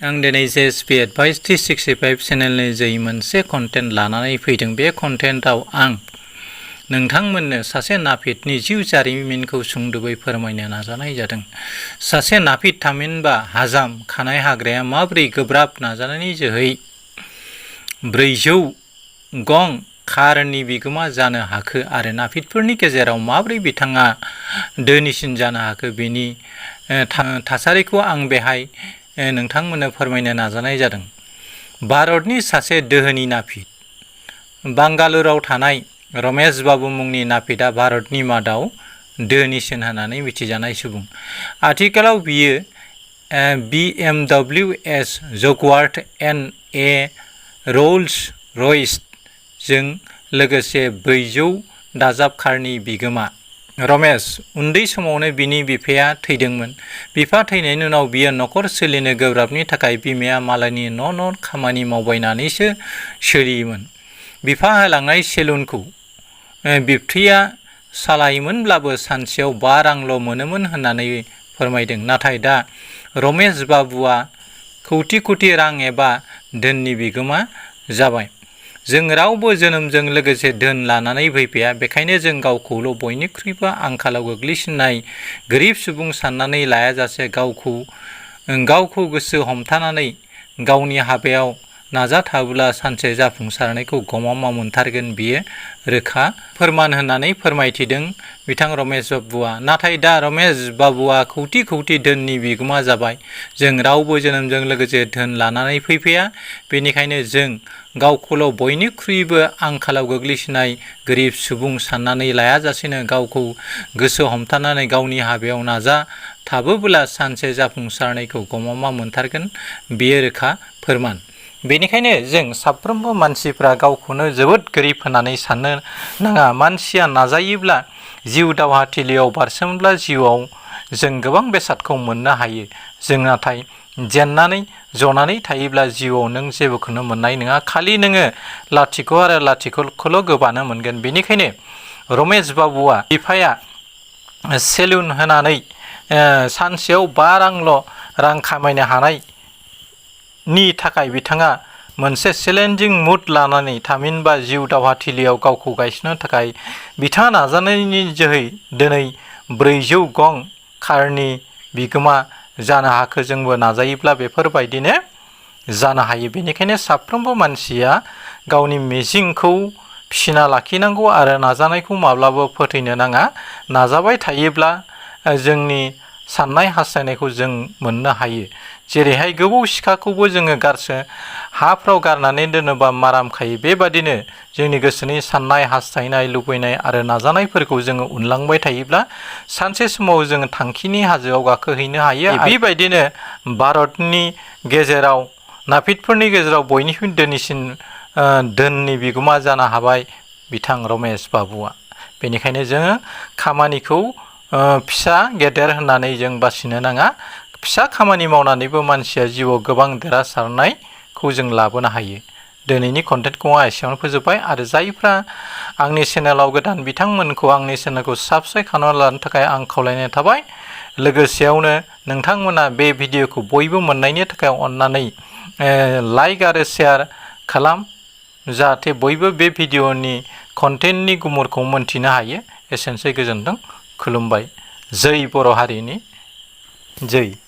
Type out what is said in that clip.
आं दिनै JSP Advice 365 चेनेलनि जोहै मोनसे कन्टेन्ट लानानै फैदों। बे कन्टेन्टआव आं नोंथांमोननो सासे नापितनि जिउ जारिमिनखौ सुंद'बै फोरमायनो नाजानाय जादों। सासे नापित थामहिनबा हाजाम खानाय हाग्राया माबोरै गोब्राब नाजानायनि जोहै 400 गं कारनि बिगोमा जानो हाखो आरो नापितफोरनि गेजेराव माबोरै बिथाङा धोनिसिन जानो हाखो बेनि थासारिखौ आं बेहाय नोंथांमोननो फोरमायनो नाजानाय जादों। भारतनि सासे दोहोनि नापित बांगालुराव थानाय रमेश बाबू मुंनि नापितआ भारतनि मादाव धोनिसिन होननानै मिथिजानाय सुबुं। आथिखालाव बियो Bmws Jaguars NA रल्स रयस जों लोगोसे 400 दाजाब कारनि बिगोमा। रमेश उन्दै समावनो बिनि बिफाया थैदोंमोन। बिफा थैनायनि उनाव बियो न'खर सोलिनो गोब्राबनि थाखाय बिमाया मालायनि न' खामानि मावबायनानैसो सोलियोमोन। बिफा होलांनाय सेलुनखौ बिबथैया सालायोमोनब्लाबो सानसेयाव 5 रांल' मोनोमोन होननानै फोरमायदों। नाथाय दा रमेश बाबुआ कौटि रां एबा धोननि बिगोमा जाबाय। जों रावबो जोनोमजों लोगोसे धोन लानानै फैफाया, बेखायनो जों गावखौल' बयनिख्रुइबो आंखालाव गोग्लैसोनाय गोरिब सुबुं साननानै लायाजासे गावखौ गोसो हमथानानै गावनि हाबायाव नाजाथाबोब्ला सानसे जाफुंसारनायखौ गमामा मोनथारगोन, बियो रोखा फोरमान होननानै फोरमायथिदों बिथां रमेश बाबुआ। नाथाय दा रमेश बाबुआ कौटि धोननि बिगोमा जाबाय। जों रावबो जोनोमजों लोगोसे धोन लानानै फैफाया, बेनिखायनो जों गावखौल' बयनिख्रुइबो आंखालाव गोग्लैसोनाय गोरिब सुबुं साननानै लायाजासेनो गावखौ गोसो हमथानानै गावनि हाबायाव नाजाथाबोब्ला सानसे जाफुंसारनायखौ गमामा मोनथारगोन, बेयो रोखा फोरमान। बेनिखायनो जों साफ्रोमबो मानसिफ्रा गावखौनो जोबोद गोरिब होननानै साननो नाङा। मानसिया नाजायोब्ला, जिउ दावहाथिलियाव बारसोमब्ला जिउआव जों गोबां बेसादखौ मोननो हायो। जों नाथाय जेननानै जनानै थायोब्ला जिउआव नों जेबोखौनो मोननाय नङा। खालि नोङो लाथिख' आरो लाथिख'खौल' गोबानो मोनगोन। बेनिखायनो रमेश बाबुआ बिफाया सेलुन होनानै सानसेयाव 5 रां खामायनो हानायनि थाखाय बिथाङा मोनसे चेलेन्जिं मुड लानानै थामहिनबा जिउ दावहाथिलियाव गावखौ गायसननो थाखाय बिथाङा नाजानायनि जोहै दिनै 400 गं कारनि बिगोमा जानो हाखो। जोंबो नाजायोब्ला बेफोरबायदिनो जानो हायो। बेनिखायनो साफ्रोमबो मानसिया गावनि मिजिंखौ फिसिना लाखिनांगौ आरो नाजानायखौ माब्लाबा फोथैनो नाङा। नाजाबाय थायोब्ला जोंनि साननाय हास्थायनायखौ जों मोननो हायो। जेरैहाय गोबौ सिखाखौबो जोङो हाफ्राव गारनानै दोनोबा माराम खायो, बेबादिनो जोंनि गोसोनि साननाय हास्थायनाय लुबैनाय आरो नाजानायफोरखौ जोङो उनलांबाय थायोब्ला सानसे समाव जोङो थांखिनि हाजोआव गाखोहैनो हायो। बेबायदिनो भारतनि गेजेराव नापितफोरनि गेजेराव बयनिख्रुइ धोननि बिगोमा जानो हाबाय बिथां रमेश बाबुआ। बेनिखायनो जोङो खामानिखौ फिसा गेदेर होननानै जों बासिनो नाङा। फिसा खामानि मावनानैबो मानसिया जिउआव गोबां देरहासारनायखौ जों लाबोनो हायो। दिनैनि कन्टेन्टखौ आं एसेयावनो फोजोबबाय आरो जायफ्रा आंनि चेनेलाव गोदान बिथांमोनखौ आंनि चेनेलखौ साबस्क्राइब खालामना लानो थाखाय आं खावलायनाय थाबाय। लोगोसेयावनो नोंथांमोना बे भिडिअखौ बयबो मोननायनि थाखाय अननानै लाइक आरो शेयार खालाम, जाहाथे बयबो बे भिडिअनि कन्टेन्टनि गुमुरखौ मोनथिनो हायो। एसेनोसै, गोजोन्थों, खुलुमबाय। जै बर' हारिनि जै।